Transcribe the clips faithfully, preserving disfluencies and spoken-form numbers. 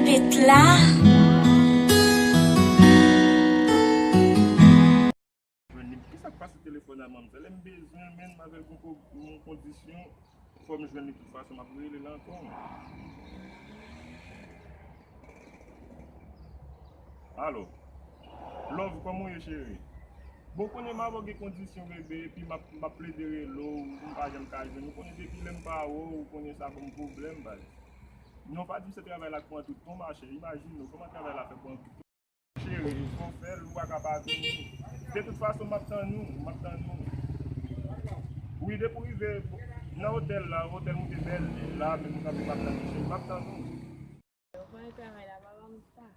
Pit la. Jwenn li. Kisa k pase telefòn a manmzèl? Lè m bezwen l, men m avè l gon ko- gon kondisyon, fò m jwenn li tout fason, m ap rele l ankò. Alo. Love, kòman w ye, cheri? Bon, konnen m avè w gen kondisyon, bebe, epi m ap, m ap plede rele w, m pa janm ka jwenn ou. Konnen depi lè m pa wè w, ou konnen sa ban m pwoblèm, baz. Non, pa di m se travay la k pran tout tan, mache. Imajine w, kòman travay la fè pran tout tan? Cheri, fò w fè l, ou pa ka pa vini. De tout fason, m ap tann ou, m ap tann ou. Wi, depi w rive nan otèl la, otèl moute bèl, la menm ou kanpe m ap tann ou, cheri, m ap tann ou. Ou konnen travay la pa ban m tan.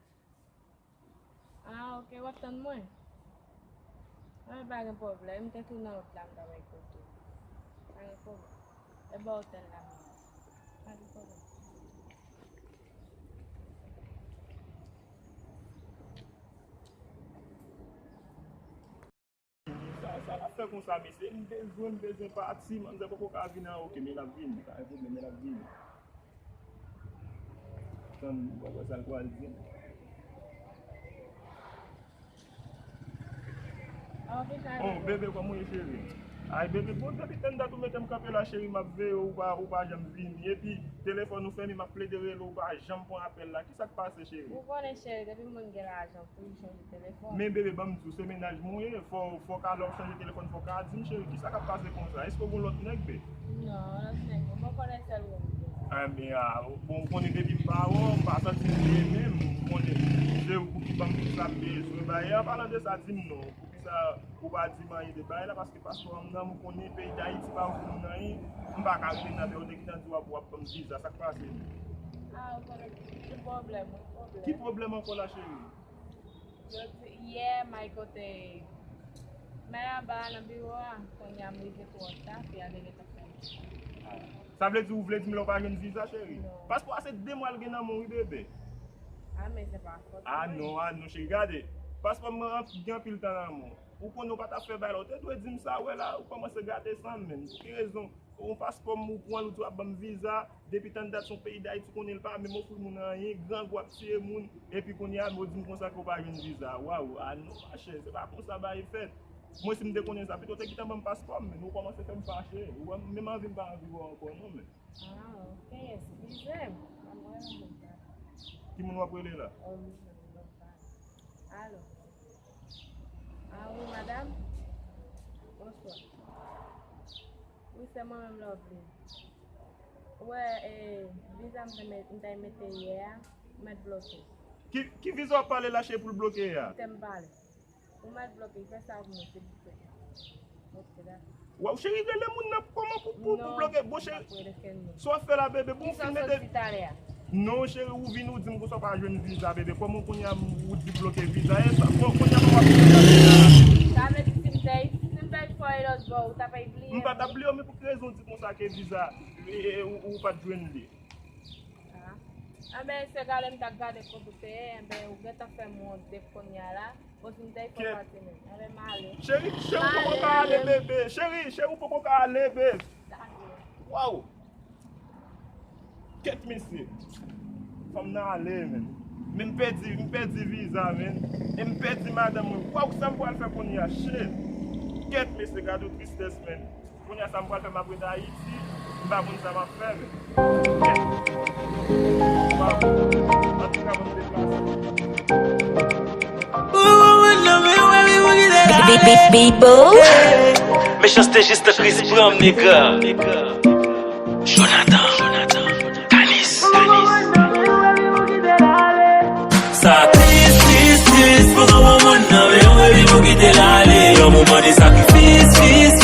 Ah, ok, w ap tann mwen? Ah, pa gen pwoblèm, m te tou nan wout la, m t ap koute w. Pa gen pwoblèm. E bò otèl la, m ye. Pa gen pwoblèm. Sa, sa l ap fè konsa, mesye? M bezwen, m bezwen pati, manzè poko ka vin an, ok, men l ap vini, pa gen pwoblèm, men l ap vini. Tann, m pa wè sa l pral di. Oh, bebe, kòman w ye, cheri? Ay, bebe, bon, depi tann dat ou mete m kanpe la, cheri, m ap veye w, ou pa, ou pa janm vini. Epi, telefòn ou fèmen, m ap plede rele w, ou pa janm pran apèl la. Kisa k pase, cheri? Ou konnen, cheri, depi moun gen lajan, toujou chanje telefòn. Men, bebe, ban m di w, se mennaj mwen w ye, fò, fò ka lè w chanje telefòn, fò ka di m, cheri, kisa k ap pase konsa? Èske w gon lòt nèg, be? Non, lòt nèg, non, mwen konnen sèl ou m gen. Enben, a, bon, ou konnen depi m pa wè w, m pa santi m byen menm, ou konnen, se ou ki ban m tout sa m bezwen. Bay, an palan de sa, di m non, poukisa ou pa di m anyen de bagay la, paske paspò a m nan, ou konnen peyi Dayiti pa voye m nan anyen, m pa ka rete nan, ou te gentan di w ap, w ap ban m viza, sa k pase? Ah, ou konnen ki pwoblèm, wi, pwoblèm. Ki pwoblèm ankò la, cheri? Jodi, yè, Michael te, men anba nan biwo a, kounye a m rive twò ta, fi a te gentan fè m. Sa vle di ou vle di m lè w pa jwenn viza, cheri? Non. Paspò a se de mwa l gen nan men w, wi, bebe. Ah, men se pa fòt mwen. Ah, non, ah, non, cheri, gade. Paspò m gen anpil tan nan men w. Ou konnen w pa t ap fè bagay la, ou te dwe di m sa, wè la, ou kòmanse gate san m, menm. Pou ki rezon? Yon paspò m ou pran l, ou di w ap ban m viza. Depi tann dat se yon peyi Dayiti, ou konnen l pa menm ofri moun anyen, grangou ap tiye moun, epi kounye a, ou di m konsa ke w pa jwenn viza. Waw, a non, machè, se pa konsa bagay fèt. Mwen, si m te konnen sa, pito w te gentan ban m paspò m, men ou kòmanse fè m fache. Ou wè, menm anvi m pa anvi wè w ankò, non, men. Ah, ok, eskize m. Mwen, mwen, mwen, mwen. Ki moun w ap rele la? Oh, m, m, m, m, alo. Ah, wi, madanm. Bonswa. Wi, se mwen menm, Lovely. Ou wè, e, viza m te met, m te mete yè a, ou mèt bloke. Ki, ki viza w ap pale la, cheri, pou l bloke a? Kite m pale. Ou mèt bloke, fè sa pou mwen, silvouplè. Ok, dakò. Waw, cheri, rele moun nan kòman pou, pou, pou bloke? Bon, cheri, sa w ap fè la, bebe? Bon, ou fin mete. Non, cheri, ou vin, ou di m konsa w pa jwenn viza, bebe. Kòman kounye a ou di bloke viza? E sa, bon, kounye a m ap bloke viza. Sa vle di si m te, si m te fè l lòt bò, ou t ap bliye m? M pa t ap bliye w, men pou ki rezon w di konsa ke viza, e, e, ou, ou pa t jwenn li? Ah. Anben, se gade m t ap gade kote w te ye, anben, ou gentan fè m wont depi kounye a la. Bon, si m te fè pati menm. Anben, m ale. Cheri, cheri, ou poko ka ale, bebe. Cheri, cheri, ou poko ka ale, bebe. Dakò. Waw. Kèt, mesye. Fanm nan ale, men. Men m pèdi, m pèdi viza, men. E m pèdi madanm mwen. Waw, sa m pral fè kounye a, shit. Kèt, mesye, gade yon tristès, men. Kounye a sa m pral fè, m ap rete Ayiti, m pa konn sa m ap fè, men. Kèt. Waw. Antouka, mwen deplase. Bibo. Mechanste jis nan kriz pran m, nèg. Jonathan, Jonathan, Danis, Danis. Sa tris, tris, tris, pou nou bon moun nan, men yon epi pou kite l ale. Yon moman de sakrifis, fis,